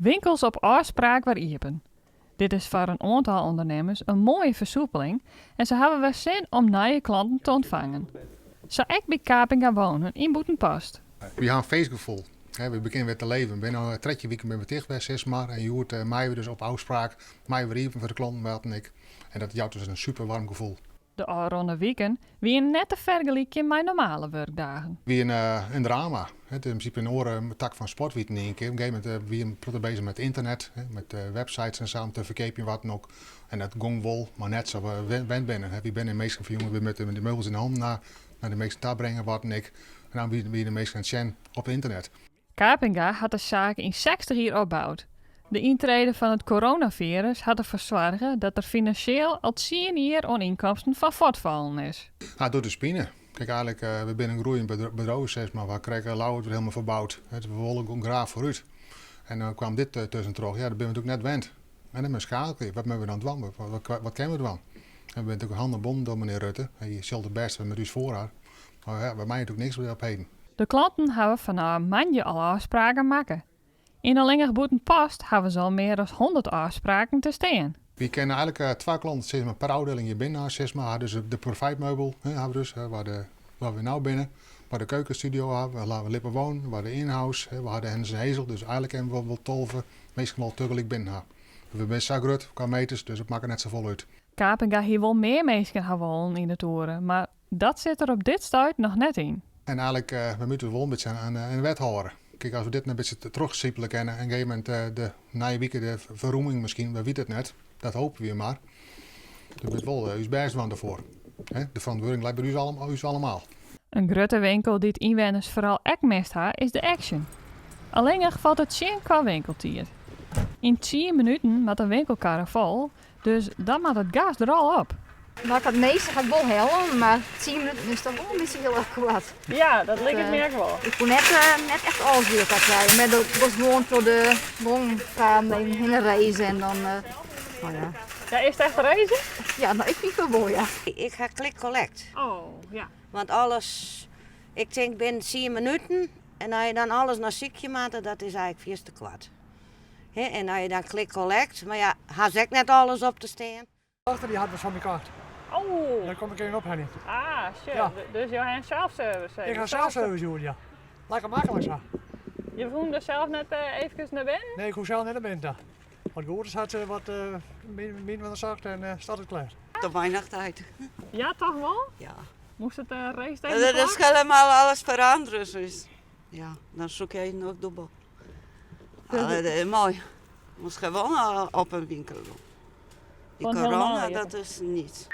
Winkels op ôfspraak wer iepen. Dit is foar in oantal ûndernimmers in moaie fersoepeling en se hawwe wer sin om nije klanten te ûntfangen. Sa ek by Kapinga Wonen yn Bûtenpost. Wy ha in feestgefoel. We begjinne wer te leven. We binne no 13 wiken binne we ticht west sis mar. En hjoed meie we dus op ôfspraak meie we wer iepen foar de klanten wat en ek. En dat jout dus in super waarm gefoel. De ôfrûne wiken wienen net te fergelykjen mei normale wurkdagen. Wie in drama. Het is in prinsipe in oare tak fan sport wie it in ien kear. Op in gegeven momint wie in protte bezich met ynternet, met websites en sa om te ferkeapjen wat dan ook. En dat gong wol, mar net sa we wend binne. Wy binne minsken fan jonge, we moatte de meubels yn de hannen ha, nei de minsken ta bringe wat en ek. En dan wie de minsken aan it sjen op ynternet. Kapinga hat de saak yn 60 jier opboud. De yntrede fan it coronafirus hat derfoar soarge dat der finansjeel al tsien jier oan ynkomsten fan fuortfallen is. Ah, docht ús pine. Kijk, eigenlik, we binne in groeiend bedriuw, sis mar. We krije Ljouwert wer hielendal ferboud. We wolle gewoan graach foarút. En dan kwam dit tuskentroch. Ja, dat binne we natuerlik net wend. En dan skeakelje. Wat moatte we dan dwaan? Wat kinne we dwaan? En we binne natuerlik handen bonden troch menear Rutte. Hy sil it bêste mei ús foar ha. Mar ja, wy meie natuerlik niks op heden. De klanten hawwe fanôf moandei al ôfspraken makke. Yn allinnich Bûtenpost hawwe se al mear as 100 ôfspraken te stean. Wy kinne eigenlik twa klanten sis mar, per ôfdieling hjir binnen sis mar. Ha dus de profijtmeubel, hè, hawwe we dus, waar, de, waar we no binne. Waar de keukenstudio hawwe, we Lippe Woon, waar de in-house, hè, we ha de Henderson Hazel. Dus eigenlik kinne we wol 12 minsken wol tagelyk binnen ha. We binne sa grut kwa meters, dus it makket net safolle út. Kapinga hie wol mear minsken ha wollen yn it oere, mar dat sit der op dit stuit noch net yn. En eigenlik, we moatte wol in bytsje oan de wet hâlde. Kijk, as we dit in bytsje trochsipelje kinne en op in gegeven momint de nije wike de ferromming miskien, we witte it net, dat hoopje we mar. Dus we wol ús bêst dwaan derfoar. De ferantwurding leit by ús allemaal. In grutte winkel dy't ynwenners foaral ek mist ha, is de Action. Allinnich falt it tsjin kwa winkeltiid. Yn 10 minuten moat de winkelkarre fol, dus dan moat it gas der al op. No, ik ha it measte ha ik wol helle, mar 10 minuten is toch wol in bytsje hiel erch koart. Ja, dat liket my ek wol. Ik koe net echt alles by elkoar krije. Mar dat was gewoan troch de gongpaden even hinne race en dan, no ja. Ja, is it echt race? Ja, no, ik fyn it wol, ja. Ik ha click collect. Oh, ja. Want alles, ik tink binnen 10 minuten en as je dan alles noch sykje moatte, dat is eigenlik fierste koart. Hè, en as je dan click collect, mar ja, ha se ek net alles op te stean. Dochter dy hat wat fan my kocht. Oh. Dêr kom ik even opheljen. Ah, sure. Ja. Dus jo ha self-service? Ik ha self-service hjoed, ja. Lekker maklik sa. Je hoege der sels net eefkes nei binnen? Nee, ik hoech sels net nei binnen ta. Wat goed is, hat se wat myn van der socht en staat it klear. Te weinig tijd. Ja, toch wol? Ja. Moast it race tegen de Dat is helemaal alles veranderen. Dus ja, dan zoek je nog dubbel. Allee, dat is mooi. Moest gewoon op een winkel doen. Die Van helemaal corona, even. dat is niets.